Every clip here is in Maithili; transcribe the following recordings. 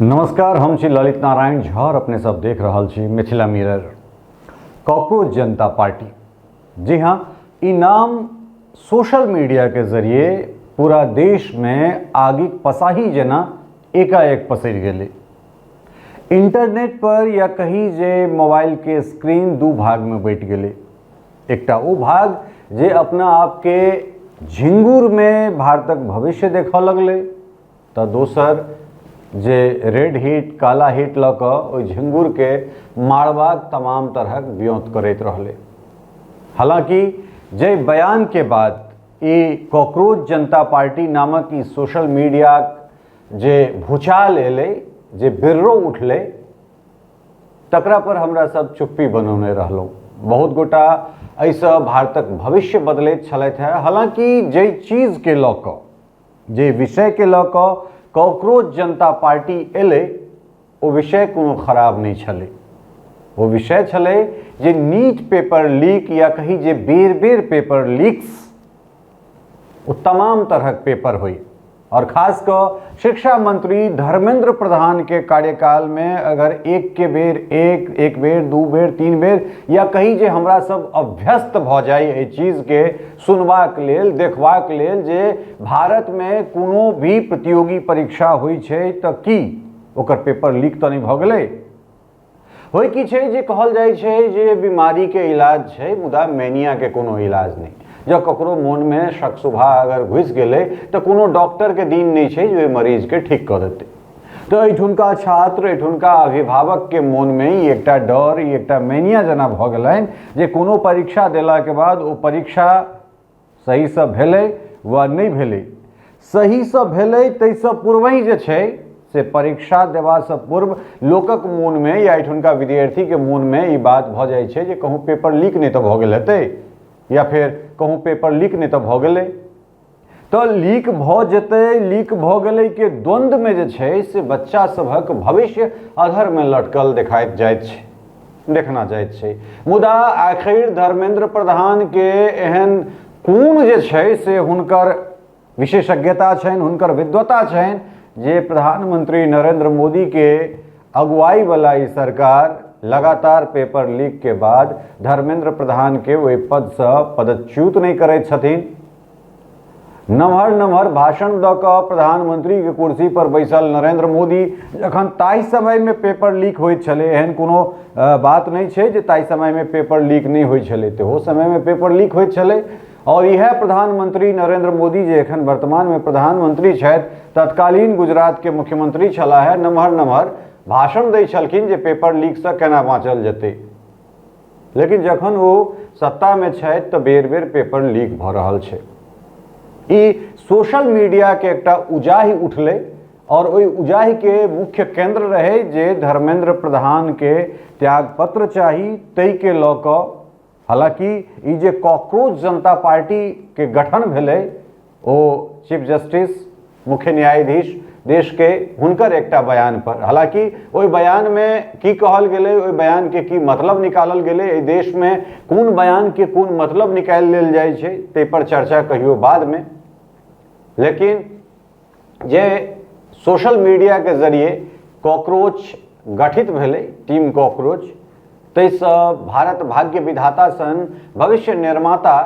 नमस्कार, हम छी ललित नारायण झा और अपने सब देख रहल छी मिथिला मिरर। कॉकरोच जनता पार्टी, जी हाँ, ई नाम सोशल मीडिया के जरिए पूरा देश में आगिक पसाही जेना एकाएक पसरि गेलै। इंटरनेट पर या कही जे मोबाइल के स्क्रीन दू भाग में बटि गेलै। एकटा ओ भाग जे अपना आपके झिंगुर में भारतक भविष्य देखऽ लगलै, तऽ दोसर जे रेड हीट काला हीट लऽ कऽ ओहि झिंगुरके मारबाक तमाम तरहक ब्योंत करैत रहलै। हालांकि जाहि बयानके बाद ई कॉकरोच जनता पार्टी नामक ई सोशल मीडिया जे भूचाल एलै, जे बिर्रो उठलै, तकरा पर हमरा सब चुप्पी बनौने रहलहुँ। बहुत गोटा एहिसँ भारतक भविष्य बदलैत छलथि हेँ। हालांकि जाहि चीजके लऽ कऽ, जे विषयके लऽ कऽ कॉकरोच जनता पार्टी एलै, ओ विषय कोनो खराब नहि छलै। ओ विषय छलै जे नीट पेपर लीक या कही जे बेर बेर पेपर लीक्स, ओ तमाम तरहक पेपर होइ और खास कऽ शिक्षा मंत्री धर्मेंद्र प्रधान के कार्यकाल में अगर एक के बेर एक एक बेर दू बेर तीन बेर या कही जे हमरा सब अभ्यस्त भऽ जाइ एहि चीजके सुनबाक लेल, देखबाक लेल जे भारतमे कोनो भी प्रतियोगी परीक्षा होइ छै तऽ की ओकर पेपर लीक तऽ नहि भऽ गेलै। होइ की छै जे कहल जाइ छै जे बीमारीके इलाज छै मुदा मैनियाके कोनो इलाज नहि। जँ ककरो मोनमे शक शुभा अगर घुसि गेलै तऽ कोनो डॉक्टरके दिन नहि छै जे ओहि मरीजके ठीक कऽ देतै। तऽ एहिठुनका छात्र, एहिठुनका अभिभावकके मोनमे ई एकटा डर, ई एकटा मैनिया जेना भऽ गेलनि जे कोनो परीक्षा देलाके बाद ओ परीक्षा सहीसँ भेलै वा नहि भेलै, सहीसँ भेलै ताहिसँ पूर्वहि जे छै से परीक्षा देबासँ पूर्व लोकक मोनमे या एहिठुनका विद्यार्थीके मोनमे ई बात भऽ जाइ छै जे कहूँ पेपर लीक नहि तऽ भऽ गेल हेतै या फेर कहूँ पेपर लीक नहि तऽ भऽ गेलै। तऽ लीक भऽ जेतै, लीक भऽ गेलै के द्वन्द्वमे जे छै से बच्चा सभक भविष्य अधरमे लटकल देखाइत जाइत छै, देखना जाइत छै। मुदा आखिर धर्मेंद्र प्रधानके एहन कोन जे छै से हुनकर विशेषज्ञता छनि, हुनकर विद्वता छनि जे प्रधानमंत्री नरेंद्र मोदीके अगुवाईवला ई सरकार लगातार पेपर लीक के बाद धर्मेंद्र प्रधानके ओहि पदसँ पदच्युत नहि करैत छथिन। नमहर नमहर भाषण दऽ कऽ प्रधानमंत्रीके कुर्सी पर बैसल नरेंद्र मोदी जखन ताहि समयमे पेपर लीक होइत छलै, एहन कोनो बात नहि छै जे ताहि समयमे पेपर लीक नहि होइत छलै, तेहो समयमे पेपर लीक होइत छलै। और इएह प्रधानमंत्री नरेंद्र मोदी जे एखन वर्तमानमे प्रधानमंत्री छथि, तत्कालीन गुजरातके मुख्यमंत्री छलाह है, नमहर नमहर भाषण दै छलखिन जे पेपर लीकसँ केना बाँचल जेतै। लेकिन जखन ओ सत्तामे छथि तऽ बेर बेर पेपर लीक भऽ रहल छै। ई सोशल मीडियाके एकटा उजाहि उठलै और ओहि उजाहिके मुख्य केंद्र रहै जे धर्मेंद्र प्रधानके त्यागपत्र चाही, ताहिके लऽ कऽ। हालांकि ई जे कॉकरोच जनता पार्टीके गठन भेलै ओ चीफ जस्टिस, मुख्य न्यायाधीश देशके हुनकर एकटा बयान पर, हालांकि ओहि बयानमे की कहल गेलै, ओहि बयानके की मतलब निकालल गेलै, एहि देशमे कोन बयानके कोन मतलब निकालि लेल जाइ छै ताहि पर चर्चा कहियो बादमे। लेकिन जे सोशल मीडियाके जरिए कॉकरोच गठित भेलै, टीम कॉकरोच, ताहिसँ भारत भाग्य विधाता सन भविष्य निर्माता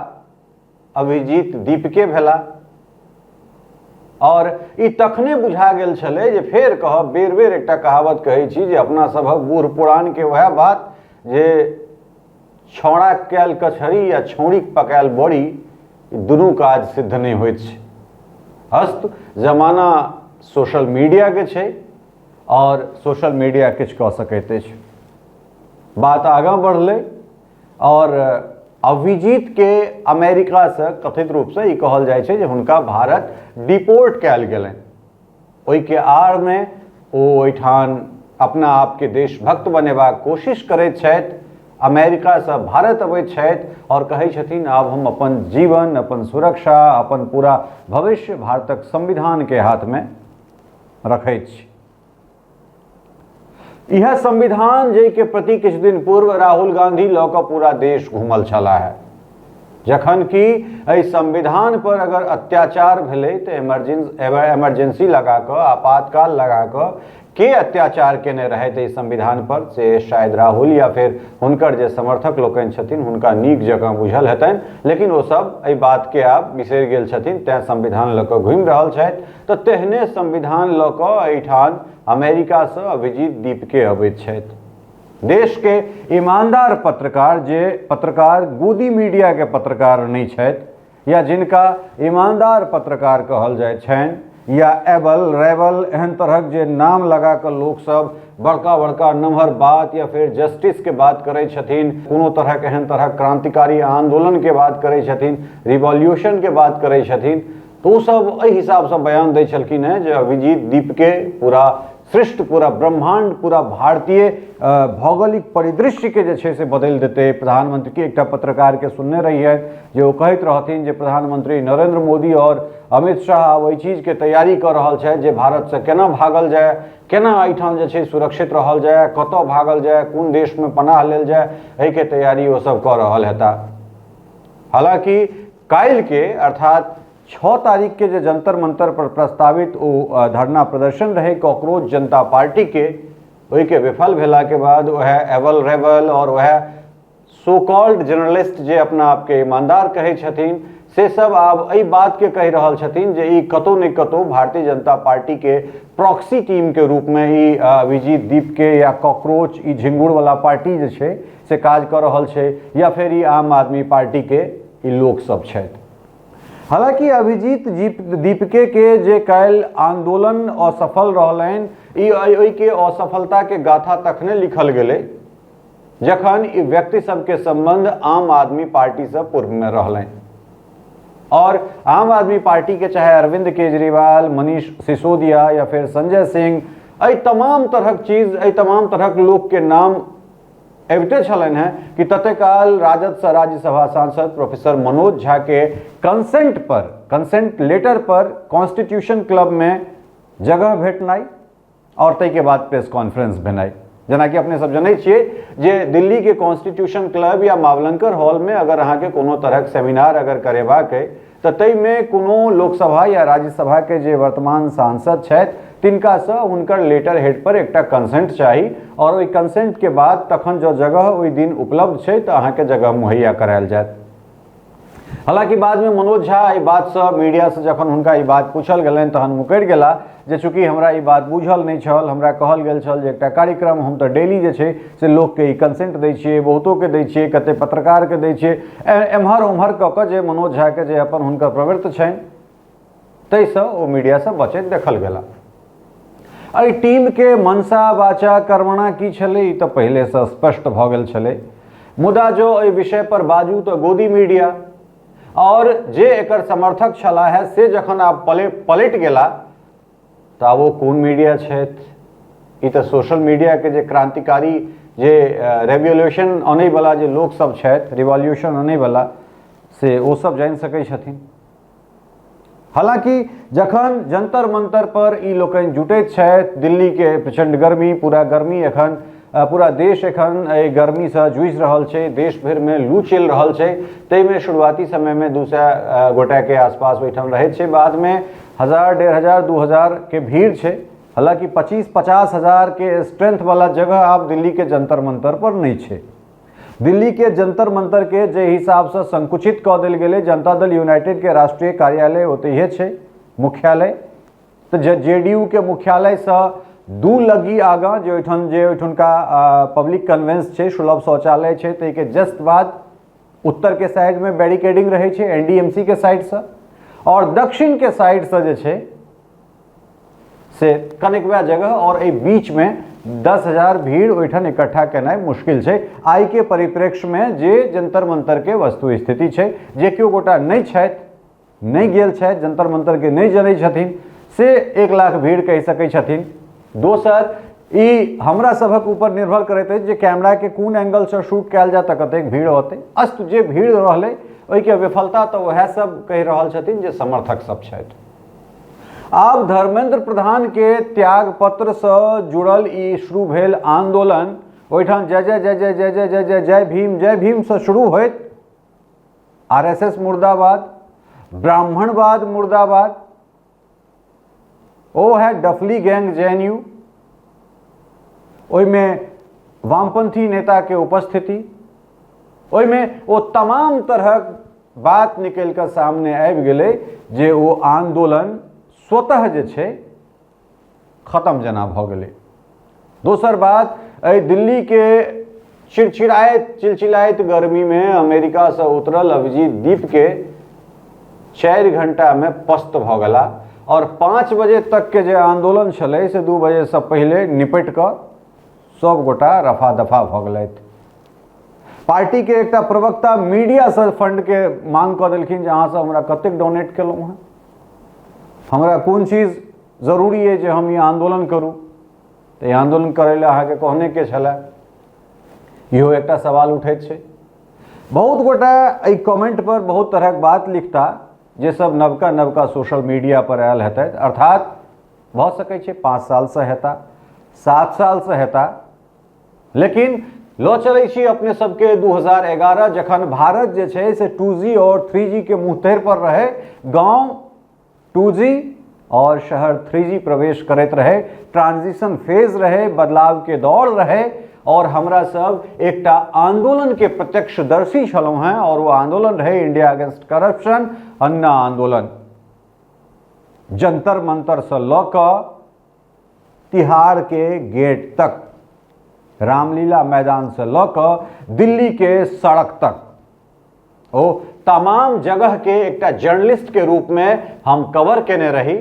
अभिजीत दीपके भेला। और ई तखने बुझा गेल छलै जे फेर कहब, बेर बेर एकटा कहावत कहै छी जे अपना सभक बूढ़ पुरानके वएह बात जे छौड़ा कयल कचहरी या छौड़ीक पकायल बड़ी, ई दुनू काज सिद्ध नहि होइत छै। अस्तु, जमाना सोशल मीडियाके छै और सोशल मीडिया किछु कऽ सकैत अछि। बात आगाँ बढ़लै और अभिजीत के अमेरिका से कथित रूप से ई कहल जाइ छै जे हुनका भारत डिपोर्ट कयल गेलनि। ओहिके आड़मे ओ ओहिठाम अपना आपके देशभक्त बनेबाक कोशिश करैत छथि, अमेरिकासँ भारत अबैत छथि आओर कहै छथिन आब हम अपन जीवन, अपन सुरक्षा, अपन पूरा भविष्य भारतक संविधानके हाथमे रखैत छी। इएह संविधान जाहिके प्रति किछु दिन पूर्व राहुल गांधी लऽ कऽ पूरा देश घूमल छलाह है, जखन कि एहि संविधान पर अगर अत्याचार भेलै तऽ इमरजेंसी लगा कऽ, आपातकाल लगा कऽ के अत्याचार केने रहथि एहि संविधान पर से शायद राहुल या फेर हुनकर जे समर्थक लोकनि छथिन हुनका नीक जकाँ बुझल हेतनि, लेकिन ओ सब एहि बातके आब बिसरि गेल छथिन, तेँ संविधान लऽ कऽ घुमि रहल छथि। तऽ तेहने संविधान लऽ कऽ एहिठाम अमेरिकासँ अभिजीत दीपके अबैत छथि। देशके ईमानदार पत्रकार, जे पत्रकार गोदी मीडियाके पत्रकार नहि छथि या जिनका ईमानदार पत्रकार कहल जाइत छनि या एबल रेबल एहन तरहक जे नाम लगा कऽ लोकसभ बड़का बड़का नमहर बात या फेर जस्टिसके बात करै छथिन, कोनो तरहक एहन तरहक क्रांतिकारी आंदोलनके बात करै छथिन, रिवॉल्यूशनके बात करै छथिन, तऽ ओसभ एहि हिसाबसँ बयान दै छलखिन हेँ जे अभिजीत दीपके पूरा सृष्टि, पूरा ब्रह्माण्ड, पूरा भारतीय भौगोलिक परिदृश्यके जे छै से बदलि देतै। प्रधानमंत्री एकटा पत्रकारके सुनने रहियै जे ओ कहैत रहथिन जे प्रधानमंत्री नरेंद्र मोदी आओर अमित शाह आब एहि चीजके तैयारी कऽ रहल छथि जे भारतसँ केना भागल जाय, केना एहिठाम जे छै सुरक्षित रहल जाय, कतऽ भागल जाय, कोन देशमे पनाह लेल जाय, एहिके तैयारी ओसभ कऽ रहल हेता। हालाँकि काल्हिके अर्थात 6 तारीख के जे जंतर मंतर पर प्रस्तावित ओ धरना प्रदर्शन रहे कॉकरोच जनता पार्टी के, ओहिके विफल भेला के बाद वएह एबल रेबल और वएह सो कॉल्ड जर्नलिस्ट जे अपना आपके ईमानदार कहै छथिन से सब आब एहि बात के कहि रहल छथिन जे ई कतौ ने कतौ भारतीय जनता पार्टी के प्रॉक्सी टीम के रूप में ई अभिजीत दीप के या कॉकरोच ई झिंगुर वाला पार्टी जे छै से काज कऽ रहल छै या फेर ई आम आदमी पार्टी के ई लोक सब छथि। हालांकि अभिजीत दीपके के जे काल्हि आंदोलन असफल रहलनि, ई ओहिके असफलताके गाथा तखने लिखल गेलै जखन ई व्यक्ति सबके संबंध आम आदमी पार्टीसँ पूर्वमे रहलनि और आम आदमी पार्टी के चाहे अरविंद केजरीवाल, मनीष सिसोदिया या फिर संजय सिंह, एहि तमाम तरहक चीज, एहि तमाम तरहक लोक के नाम अबिते छलनि हेँ कि तत्काल राजदसँ राज्यसभा सांसद प्रोफेसर मनोज झा के कंसेंट पर, कंसेंट लेटर पर कॉन्स्टिट्यूशन क्लब में जगह भेटनाइ और ताहिके बाद प्रेस कॉन्फ्रेंस भेनाइ। जेनाकि अपने सब जनै छियै जे दिल्ली के कॉन्स्टिट्यूशन क्लब या मावलंकर हॉल में अगर अहाँके कोनो तरहक सेमिनार अगर करेबाक अइ तऽ ताहिमे कोनो लोकसभा या राज्यसभा के जे वर्तमान सांसद छथि तिनकासँ हुनकर लेटर हेड पर एकटा कंसेंट चाही और ओहि कंसेंट के बाद तखन जँ जगह ओहि दिन उपलब्ध छै तऽ अहाँके जगह मुहैया करायल जायत। हालांकि बादमे मनोज झा एहि बातसँ मीडियासँ जखन हुनका ई बात पूछल गेलनि तहन मुकरि गेला जे चूँकि हमरा ई बात बुझल नहि छल, हमरा कहल गेल छल जे एकटा कार्यक्रम, हम तऽ डेली जे छै से लोकके ई कंसेंट दै छियै, बहुतोके दै छियै, कते पत्रकारके दै छियै, एम्हर ओम्हर कऽ कऽ जे मनोज झाके जे अपन हुनकर प्रवृत्ति छनि ताहिसँ ओ मीडियासँ बचैत देखल गेला। एहि टीमके मनसा वाचा कर्मणा की छलै ई तऽ पहिलेसँ स्पष्ट भऽ गेल छलै, मुदा जो एहि विषय पर बाजू तऽ गोदी मीडिया और जे एकर समर्थक छलाह है से जखन आब पलटि गेला तऽ आब ओ कोन मीडिया छथि? ई तऽ सोशल मीडियाके जे क्रांतिकारी जे रेवोल्यूशन अनैवला जे लोकसभ छथि, रिवॉल्यूशन अनैवला, से ओ सब जानि सकै छथिन। हालांकि जखन जंतर मंतर पर ई लोकनि जुटैत छथि, दिल्ली के प्रचंड गर्मी, पूरा गर्मी एखन, पूरा देश एखन एहि गर्मीसँ जूझि रहल छै, देश भरिमे लू चलि रहल छै, ताहिमे शुरुआती समयमे 200 गोटाके आसपास ओहिठाम रहैत छै, बादमे 1000 1500 2000 के भीड़ छै। हालांकि 25-50 हजार के स्ट्रेंथ वाला जगह आब दिल्ली के जंतर मंतर पर नहि छै। दिल्ली के जंतर मंतर के जे हिसाबसँ संकुचित कऽ देल गेलै, जनता दल यूनाइटेड के राष्ट्रीय कार्यालय ओतहिए छै मुख्यालय, तऽ जे डी यू के मुख्यालयसँ 2 लग्गी आगाँ जे ओहिठाम जे ओहिठुनका पब्लिक कन्वेंस छै, सुलभ शौचालय छै, ताहिके जस्ट बाद उत्तर के साइड में बैरिकेडिंग रहै छै एन डी एम सी के साइडसँ, और दक्षिण के साइडसँ जे छै से कनिकबा जगह, और एहि बीच में 10,000 भीड़ ओहिठाम इकट्ठा केनाइ मुश्किल छै आइ के परिप्रेक्ष्य में जे जंतर मंतर के वस्तु स्थिति छै। जे केओ गोटा नहि छथि, नहि गेल छथि, जंतर मंतर के नहि जनै छथिन, से 1 लाख भीड़ कहि सकै छथिन। दोसर, ई हमरा सभक ऊपर निर्भर करैत अछि जे कैमरा के कोन एंगलसँ शूट कयल जाय तऽ कतेक भीड़ होतै। अस्तु, जे भीड़ रहलै ओहिके विफलता तऽ वएह सब कहि रहल छथिन जे समर्थक सब छथि। आब धर्मेंद्र प्रधान के त्याग पत्र से जुड़ल ई शुरू भेल आंदोलन, ओहिठाम जय जय जय जय जय जय जय जय जय भीम जय भीम से शुरू होइत आरएसएस मुर्दाबाद, ब्राह्मणवाद मुर्दाबाद, ओ है डफली गैंग जेएनयू, ओहिमे वामपंथी नेताके उपस्थिति, ओहिमे ओ तमाम तरहक बात निकलि कऽ सामने आबि गेलै जे ओ आंदोलन स्वतः जे छै खत्म जेना भऽ गेलै। दोसर बात, एहि दिल्लीके चिड़चिड़ाइत चिलचिलाइत गर्मीमे अमेरिकासँ उतरल अभिजीत दीपके 4 घंटामे पस्त भऽ गेला और 5 बजे तकके जे आंदोलन छलै से 2 बजेसँ पहिले निपटि कऽ सब गोटा रफा दफा भऽ गेलथि। पार्टी के एकटा प्रवक्ता मीडिया से फंड के मांग कऽ देलखिन जे अहाँ सब हमरा कतेक डोनेट केलहुँ हेँ, हमरा कोन चीज जरूरी अइ जे हम ई आंदोलन करू, तऽ ई आंदोलन करै लए अहाँके कहने के छलए, इहो एकटा सवाल उठैत छै। बहुत गोटा एहि कमेंट पर बहुत तरहक बात लिखता जे सब नवका नवका सोशल मीडिया पर आयल हेतथि, अर्थात भऽ सकै छै 5 सालसँ हेता, 7 सालसँ हेता, लेकिन लऽ चलै छी अपने सबके 2011 जखन भारत जे छै से 2G और 3G के मुँहतर पर रहे, गाँव 2G और शहर 3G प्रवेश करैत रहे, ट्रांजिशन फेज रहे, बदलाव के दौर रहे और हमरा सब एकटा आंदोलन के प्रत्यक्षदर्शी छलहुँ हेँ और वो आंदोलन रहे इंडिया अगेंस्ट करप्शन अन्ना आंदोलन। जंतर मंतर से लऽ कऽ तिहाड़ के गेट तक, रामलीला मैदान से लऽ कऽ दिल्ली के सड़क तक, ओ तमाम जगह के एकटा जर्नलिस्ट के रूप में हम कवर केने रही।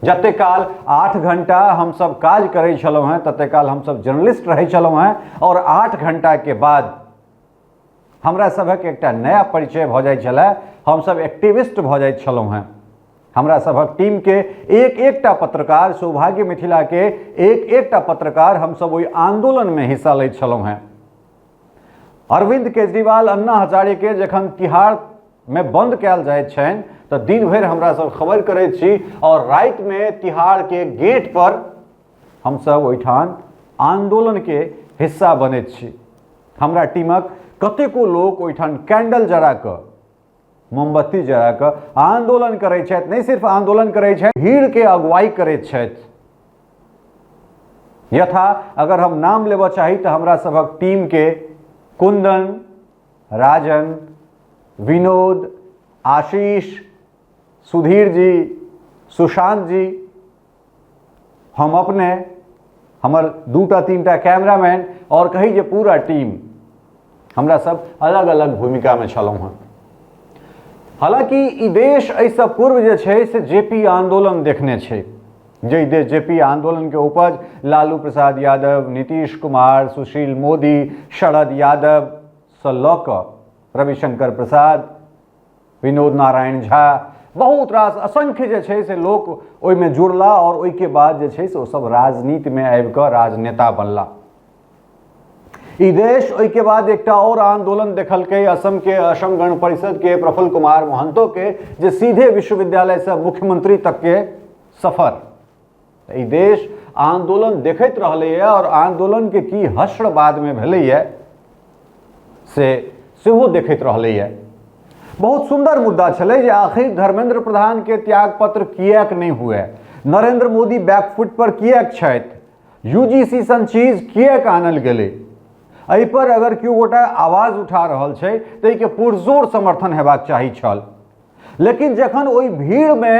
जते काल 8 घंटा हम सब काज करै छलहुँ हेँ तते काल हम सब जर्नलिस्ट रहै छलहुँ हेँ और 8 घंटा के बाद हमरा सभक एकटा नया परिचय भऽ जाइ छलए, हम सब एक्टिविस्ट भऽ जाइत छलहुँ हेँ। हमरा सभक टीम के एक एकटा पत्रकार, सौभाग्य मिथिला के एक एकटा पत्रकार हम सब ओहि आंदोलन में हिस्सा लैत छलहुँ हेँ। अरविंद केजरीवाल अन्ना हजारे के जखन तिहाड़ में बंद कयल जाइत छनि तऽ दिन भरि हमरा सब खबर करैत छी और राति में तिहाड़ के गेट पर हम सब ओहिठाम आंदोलन के हिस्सा बनैत छी। हमरा टीमक कतेको लोक ओहिठाम कैंडल जरा कऽ, मोमबत्ती जरा कऽ आंदोलन करै छथि। नहि सिर्फ आंदोलन करै छथि, भीड़ के अगुवाई करैत छथि। यथा अगर हम नाम लेबऽ चाही तऽ हमरा सभक टीम के कुंदन, राजन, विनोद, आशीष, सुधीर जी, सुशांत जी, हम अपने, हमर 2टा 3टा कैमरामैन और कही जे पूरा टीम, हमरा सब अलग अलग भूमिका में छलहुँ हँ। हालांकि ई देश एहिसँ पूर्व जे छै से जेपी आंदोलन देखने छै, जाहि देश जेपी आंदोलन के उपज लालू प्रसाद यादव, नीतीश कुमार, सुशील मोदी, शरद यादव सँ लऽ कऽ रविशंकर प्रसाद, विनोद नारायण झा, बहुत रास असंख्य जे छै से लोक ओहिमे जुड़ला और ओहिके बाद जे छै से ओ सब राजनीतिमे आबि कऽ राजनेता बनला। ई देश ओहिके बाद एकटा और आंदोलन देखलकै असम के असम गण परिषद के प्रफुल्ल कुमार महंतो के, जे सीधे विश्वविद्यालय से मुख्यमंत्री तक के सफर। ई देश आंदोलन देखैत रहलैए और आंदोलन के की हश्र बाद में भेलैए से सेहो देखैत रहलैए। बहुत सुंदर मुद्दा छलै जे आखिर धर्मेंद्र प्रधान के त्यागपत्र किएक नहि हुए, नरेंद्र मोदी बैकफुट पर किएक छथि, यूजीसी सन चीज किएक आनल गेलै। एहि पर अगर केओ गोटा आवाज उठा रहल छै तऽ एहिके पुरजोर समर्थन हेबाक चाही छल। लेकिन जखन ओहि भीड़मे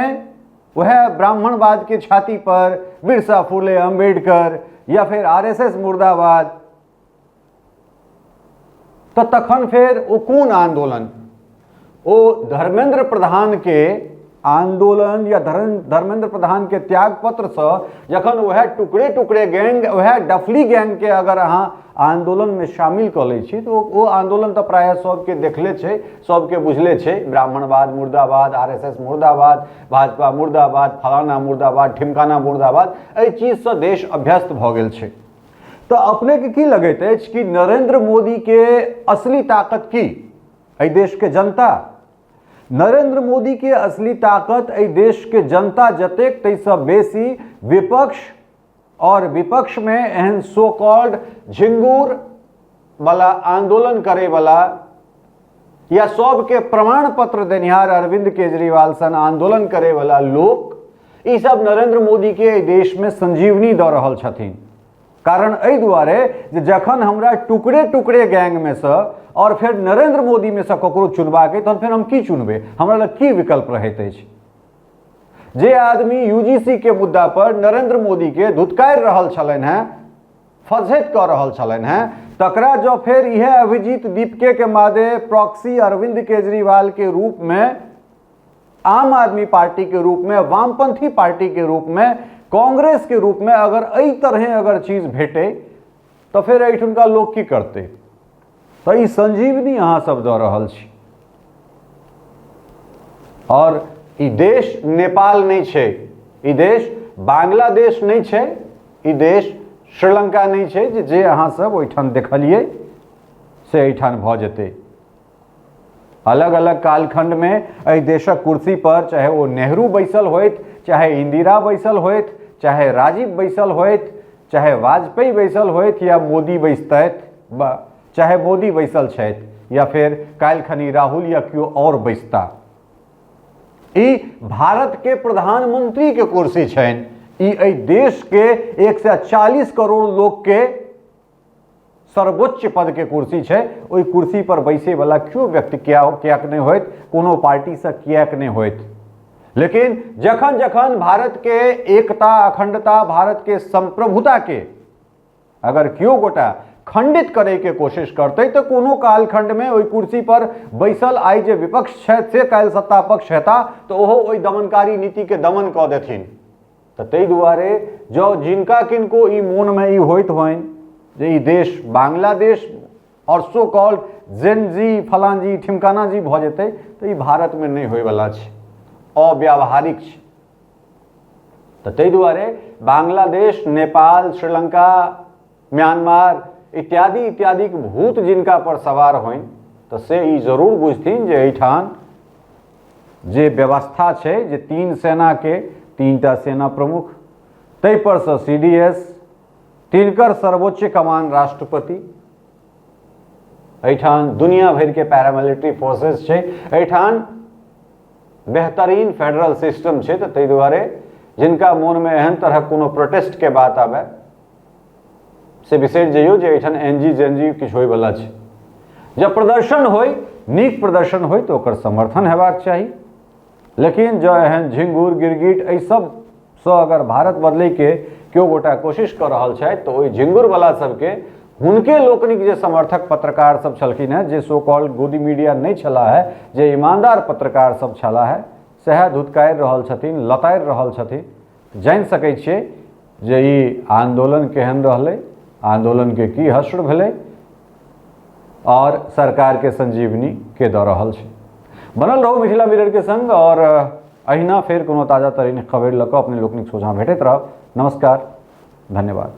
वएह ब्राह्मणवाद के छाती पर बिरसा फूले, अंबेडकर या फिर आरएसएस मुर्दाबाद, तऽ तखन फेर ओ कोन आंदोलन, ओ धर्मेंद्र प्रधान के आंदोलन या धर्मेंद्र प्रधान के त्यागपत्र से जखन वएह टुकड़े टुकड़े गैंग, वएह डफली गैंग के अगर अहाँ आंदोलन में शामिल कऽ लै छी तऽ ओ आंदोलन तऽ प्रायः सबके देखले छै, सबके बुझले छै। ब्राह्मणवाद मुर्दाबाद, आरएसएस मुर्दाबाद, भाजपा मुर्दाबाद, फलाना मुर्दाबाद, ठिमकाना मुर्दाबाद, एहि चीजसँ देश अभ्यस्त भऽ गेल छै। तऽ अपनेके की लगैत अछि कि नरेंद्र मोदी के असली ताकत की एहि देशके जनता? नरेंद्र मोदी के असली ताकत एहि देशके जनता जतेक, ताहिसँ बेसी विपक्ष, और विपक्ष में एहन सो कॉल्ड झिंगूर वाला आंदोलन करे वाला या सबके प्रमाण पत्र देनिहार अरविंद केजरीवाल सन आंदोलन करे वाला लोक ई सब नरेंद्र मोदी के एहि देश में संजीवनी दऽ रहल छथिन। कारण एहि दुआरे जे जखन हमरा टुकड़े टुकड़े गैंग में से और फेर नरेंद्र मोदी में से ककरो चुनबाक अइ, तहन फेर हम की चुनबै, हमरा लग की विकल्प रहैत अछि। जे आदमी यूजीसी के मुद्दा पर नरेंद्र मोदी के धुतकारि रहल छलनि हेँ, फजहैत कऽ रहल छलनि हेँ, तकरा जँ फेर इएह अभिजीत दीपके के मादे प्रॉक्सी अरविंद केजरीवाल के रूप में, आम आदमी पार्टी के रूप में, वामपंथी पार्टी के रूप में, कांग्रेस के रूप में अगर एहि तरहे अगर चीज भेटे तऽ फेर एहिठुनका लोक की करतै। तऽ ई संजीवनी अहाँ सब दऽ रहल छी। और ई देश नेपाल नहि छै, ई देश बांग्लादेश नहि छै, ई देश श्रीलंका नहि छै जे अहाँ सब ओहिठाम देखलियै से एहिठाम भऽ जेतै। अलग अलग कालखंड में एहि देशक कुर्सी पर चाहे ओ नेहरू बैसल होथि, चाहे इंदिरा बैसल होथि, चाहे राजीव बैसल होथि, चाहे वाजपेयी बैसल होथि या मोदी बैसतथि, चाहे मोदी बैसल छथि या फेर काल्हि खनी राहुल या केओ और बैसता, ई भारत के प्रधानमंत्री के कुर्सी छनि। ई एहि देश के 140 करोड़ लोक के सर्वोच्च पद के कुर्सी छै। ओहि कुर्सी पर बैसे वाला केओ व्यक्ति कियाक नहि होइत, कोनो पार्टी से कियाक नहि होइत। लेकिन जखन जखन भारत के एकता, अखंडता, भारत के संप्रभुता के अगर केओ गोटा खंडित करे के कोशिश करते तो कोनो कालखंड में ओहि कुर्सी पर बैसल आइ जे विपक्ष छथि से काल्हि सत्ता पक्ष हेता तो ओहो ओहि दमनकारी नीति के दमन कऽ देथिन। तऽ ताहि दुआरे जँ जिनका किनको ई मोनमे ई होइत होइन जे ई देश बांग्लादेश और सो कॉल्ड जेन जी फलां जी ठिमकाना जी भऽ जेतै, तऽ ई भारतमे नहि होइवला छै, अव्यावहारिक छै। तऽ ताहि दुआरे बांग्लादेश, नेपाल, श्रीलंका, म्यांमार इत्यादि इत्यादिक भूत जिनका पर सवार होइन तऽ से ई जरूर बुझथिन जे एहिठाम जे व्यवस्था छै जे तीन सेनाके तीनटा सेना प्रमुख, ताहि पर से सी डी एस, तिनकर सर्वोच्च कमान राष्ट्रपति, एहिठाम दुनिया भरिके पैरामिलिट्री फोर्सेस छै, एहिठाम बेहतरीन फेडरल सिस्टम छै। तऽ ताहि दुआरे जिनका मोनमे एहन तरहक कोनो प्रोटेस्टके बात आबय से बिसरि जइयौ जे एहिठाम एन जी जेन जी किछु होइवला छै। जब प्रदर्शन होइ, नीक प्रदर्शन होइ तऽ ओकर समर्थन हेबाक चाही, लेकिन जँ एहन झिंगुर गिरगिट एहि सबसँ अगर भारत बदलैके केओ गोटा कोशिश कऽ रहल छथि तऽ ओहि झिंगुरवला सबके हुनके लोकनिक जे समर्थक पत्रकार सब छलखिन हेँ, जे सो कॉल्ड गोदी मीडिया नहि छलाह हेँ, जे ईमानदार पत्रकार सब छलाह हेँ, सएह धुतकारि रहल छथिन, लतारि रहल छथिन। जानि सकै छियै जे ई आन्दोलन केहन रहलै, आन्दोलनके की हश्र भेलै और सरकारके संजीवनी के दऽ रहल छै। बनल रहू मिथिला मिरर के संग और अहिना फेर कोनो ताजा तरीन खबरि लऽ कऽ अपने लोकनिक सोझाँ भेटैत रहब। नमस्कार, धन्यवाद।